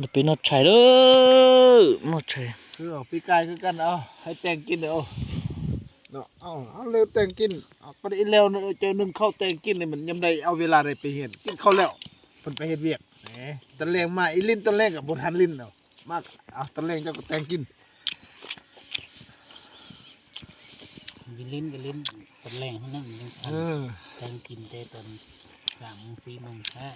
ໄດ້ໄປນອດໄຊເດີ ນອດໄຊ ຄືເອົາ ປີກາຍຄືກັນ ເອົາ ໃຫ້ແຕ່ງກິນເອົາເນາະ ເອົາ ເອົາແລ້ວແຕ່ງກິນ ເອົາປານອີແລ້ວເນາະ ເຈົ້າໜຶ່ງເຂົ້າແຕ່ງກິນນີ້ ມັນຍາມໃດເອົາເວລາໃດໄປເຮັດ ກິນເຂົ້າແລ້ວ ເພິ່ນໄປເຮັດວຽກ ແໝ ຕອນແລງມາອີຫຼິ້ນ ຕອນແລງກໍບໍ່ທັນຫຼິ້ນເອົາ ມາ ເອົາ ຕອນແລງເຈົ້າກໍແຕ່ງກິນ ຊິຫຼິ້ນກໍຫຼິ້ນຕອນແລງເທົ່ານັ້ນ ຍັງທັນ ເອີ ແຕ່ງກິນແຕ່ຕອນສາມໂມງ ສີ່ໂມງແທ້.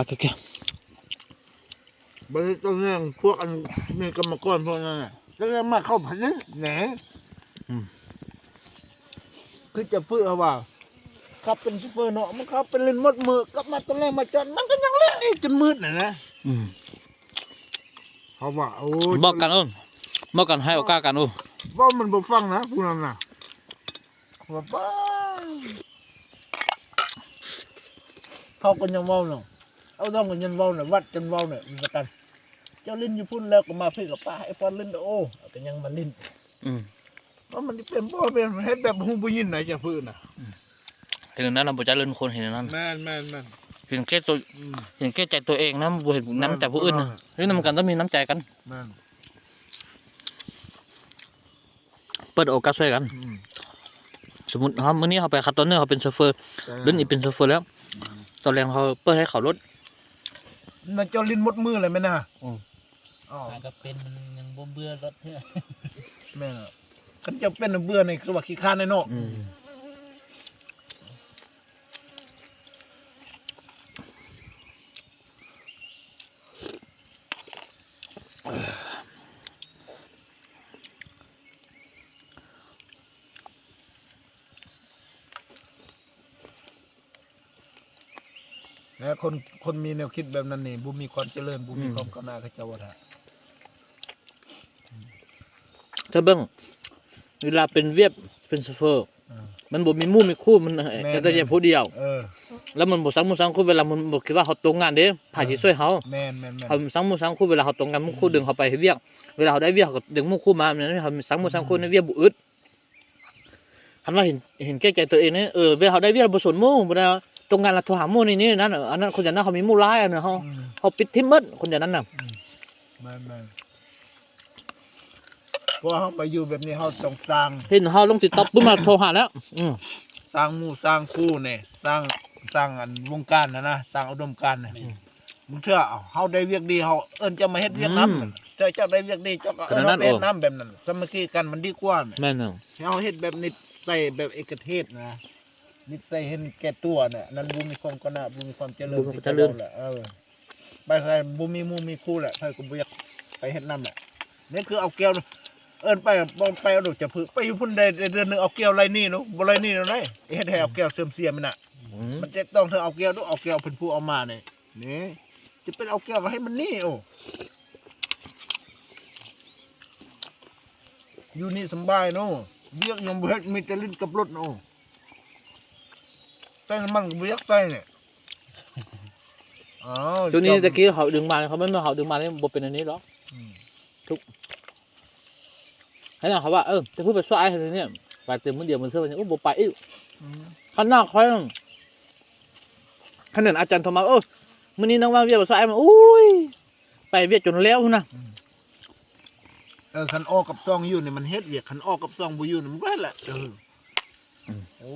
ກະຄື ບັດນີ້ຕອນແລງພວກອັນມີກຳມະກອນພວກນັ້ນນະ ຕອນແລງມາເຂົ້າພັດເລີຍແໜ ອືມ ຄືຈະເພື່ອວ່າ ຂັບເປັນໂຊເຟີເນາະ ມັນຂັບໄປຫຼິ້ນໝົດມື້ ກັບມາຕອນແລງມາຈອດ ມັນກໍຍັງຫຼິ້ນອີກຈົນມືດຫັ້ນນະ ອືມ ເຮົາວ່າ ໂອ້ຍ ບອກກັນ ເອີ ບອກກັນໃຫ້ໂອກາດກັນ ໂອ້ ເວົ້າມັນບໍ່ຟັງນະ ຜູ້ນັ້ນນະ ວ່າໄປ ເຮົາກໍຍັງເວົ້າເນາະ ເອົາດອງກໍຍັງເວົ້ານະ ວັດກັນເວົ້ານະ ມີປະກັນ ເຈົ້າຫຼິ້ນຢູ່ພຸ້ນແລ້ວກໍມາພີ້ກໍປະໃຫ້ພອນຫຼິ້ນ ໂອ້ ກໍຍັງມາຫຼິ້ນ ອືມ ວ່າມັນຊິເປັນບໍ່ເປັນ ເຮັດແບບຮູ້ບໍ່ຍິນນະ ຈະເພື່ອນະ ອືມ ເຮັດແນວນັ້ນນະ ບໍ່ຈັກເລື່ອງຄົນເຮັດແນວນັ້ນ ແມ່ນໆໆ ເຫັນແກ່ຕົວ ອືມ ເຫັນແກ່ໃຈຕົວເອງນະ ບໍ່ເຫັນນ້ຳໃຈຜູ້ອື່ນນະ ແມ່ນ ຢູ່ນຳກັນຕ້ອງມີນ້ຳໃຈກັນ ແມ່ນ. ເປີດໂອກາດຊ່ວຍກັນ ອືມ ສົມມຸດເຮົາ ມື້ນີ້ເຮົາໄປຄັດຕອນເນີ ເຮົາເປັນໂຊເຟີ ເອີ ເດີນອີກເປັນໂຊເຟີແລ້ວ ອືມ ຕອນແລງເຮົາເປີດໃຫ້ເຂົາລົດ ມັນເຈົ້າຫຼິ້ນໝົດມື້ເລີຍແມ່ນນະ ອືມ ອໍ ຫາກໍເປັນ ຍັງບໍ່ເບື່ອລົດເທື່ອ ແມ່ນລະ ຄັນເຈົ້າເປັນເບື່ອນີ້ຄືວ່າຂີ້ຄ້ານແນ່ເນາະ ອືມ. ແລະ ຄົນ ຄົນມີແນວຄິດແບບນັ້ນນີ້ ບໍ່ມີຄວາມຈະເລີນ ບໍ່ມີ ອືມ ຄວາມກ້າວໜ້າ ເຂົາເຈົ້າວ່າຖ້າ ຖ້າເບິ່ງ ເວລາເປັນວຽກ ເປັນໂຊເຟີ ເອີ ມັນບໍ່ມີໝູ່ມີຄູ່ ມັນ ແມ່ນ ເຮັດແຕ່ຜູ້ດຽວ ເອີ ແລ້ວມັນບໍ່ສັງໝູ່ສັງຄູ່ ເວລາມັນບໍ່ຄິດວ່າເຮົາຕົກງານເດ້ ໃຜຊິຊ່ວຍເຮົາ ແມ່ນໆໆ ເຮົາສັງໝູ່ສັງຄູ່ ເວລາເຮົາຕົກງານ ໝູ່ຄູ່ ອືມ ດຶງເຮົາໄປເຮັດວຽກ ເວລາເຮົາໄດ້ວຽກ ເຮົາກໍດຶງໝູ່ຄູ່ມາ ແມ່ນເຮົາສັງໝູ່ສັງຄູ່ ອືມ ໃນວຽກບໍ່ອຶດ ຄັນວ່າເຫັນ ເຫັນແກ່ໃຈຕົວເອງນີ້ ເອີ ເວລາເຮົາໄດ້ວຽກບໍ່ສົນໝູ່ ບໍ່ໄດ້ຕົກງານລະໂທຫາໝູ່ນີ້ນີ້ນັ້ນ ອັນນັ້ນຄົນຢ່າງນັ້ນເຂົາມີໝູ່ຫຼາຍ ອັນນັ້ນເຮົາ ອືມ ເຮົາປິດຖິ້ມເບິດ ຄົນຢ່າງນັ້ນນະ ອືມ ແມ່ນໆ ເພາະວ່າເຮົາໄປຢູ່ແບບນີ້ ເຮົາຕ້ອງສ້າງ ເຫັນເຮົາລົງຕິກຕັອກປຸບມາໂທຫາແລ້ວ ອືມ ສ້າງໝູ່ສ້າງຄູ່ນີ້ ສ້າງ ສ້າງອັນວົງການຫັ້ນນະ ສ້າງອຸດົມການນະ ແມ່ນ ບາງເທື່ອເຮົາໄດ້ວຽກດີ ເຮົາເອີ້ນເຈົ້າມາເຮັດວຽກນຳ ອືມ ເຈົ້າ ເຈົ້າໄດ້ວຽກດີ ເຈົ້າກໍເອີ້ນເຮົາໄປເຮັດນຳ ແບບນັ້ນ ສາມັກຄີກັນມັນດີກວ່າ ແມ່ນ ເຮົາເຮັດແບບນິດໃສ່ແບບເອກະເທດນະ ນິດໃສ່ເຫັນແກ່ຕົວນະ ອັນນັ້ນບໍ່ມີຄວາມກ້າວໜ້າ ບໍ່ມີຄວາມຈະເລີນ ບໍ່ມີຄວາມຈະເລີນ ເອີ ໄປໃສບໍ່ມີໝູ່ມີຄູ່ແຫຼະ ໃຜກໍບໍ່ຢາກໄປເຮັດນຳແຫຼະ ນີ້ຄືເອົາແກ້ວ ເອີ້ນໄປ ບໍ່ໄປເອົາດອກຈະຜຶ ໄປຢູ່ພຸ້ນໄດ້ ໄດ້ເດືອນໜຶ່ງເອົາແກ້ວໄລ່ໜີ້ເນາະ ບໍ່ໄລ່ໜີ້ແນວໃດ ເຮັດໃຫ້ເອົາແກ້ວເສື່ອມເສຍມັນນະ ອືມ ມັນຈະຕ້ອງເຖິງເອົາແກ້ວ ເອົາແກ້ວເພິ່ນຜູ້ເອົາມານີ້ ນີ້ ຈະເປັນເອົາແກ້ວໃຫ້ມັນໜີ້ ໂອ້ ຢູ່ນີ້ສຳບາຍເນາະ ວຽກຍັງບໍ່ເຮັດ ມີແຕ່ຫຼິ້ນກັບລົດເນາະ ໃສ່ນ້ຳມັນກໍບໍ່ຢາກໃສ່ນີ້ ອ້າວ ຕົວນີ້ ຈຳ ແຕ່ກີ້ເຂົາດຶງມາ ເຂົາແມ່ນວ່າເຂົາດຶງມານີ້ບໍ່ເປັນອັນນີ້ດອກ ອືມ ທຸກ ໃຫ້ນາງເຂົາວ່າ ເອີ ແຕ່ເພິ່ນໄປຊ່ວຍອ້າຍເຂົານີ້ ໄປແຕ່ມື້ດຽວມື້ເຊົ້ານີ້ ໂອ້ ບໍ່ໄປອີກ ອືມ ຂະໜາດຂ້ອຍ ຂະໜາດອາຈານໂທມາ ໂອ້ ມື້ນີ້ນ້ອງວ່າງວຽກ ໄປຊ່ວຍອ້າຍ ໂອ້ຍ ໄປວຽກຈົນແລ້ວພຸ້ນນະ ອືມ ເອີ ຄັນອອກກັບຊ່ອງຢູ່ນີ້ມັນເຮັດວຽກ ຄັນອອກກັບຊ່ອງບໍ່ຢູ່ນີ້ມັນບໍ່ເຮັດແຫຼະ ເອີ ອືມ ໂອ້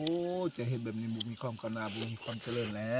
ຈະເຮັດແບບນີ້ບໍ່ມີຄວາມກ້າວໜ້າ ບໍ່ມີຄວາມຈະເລີນແຫຼະ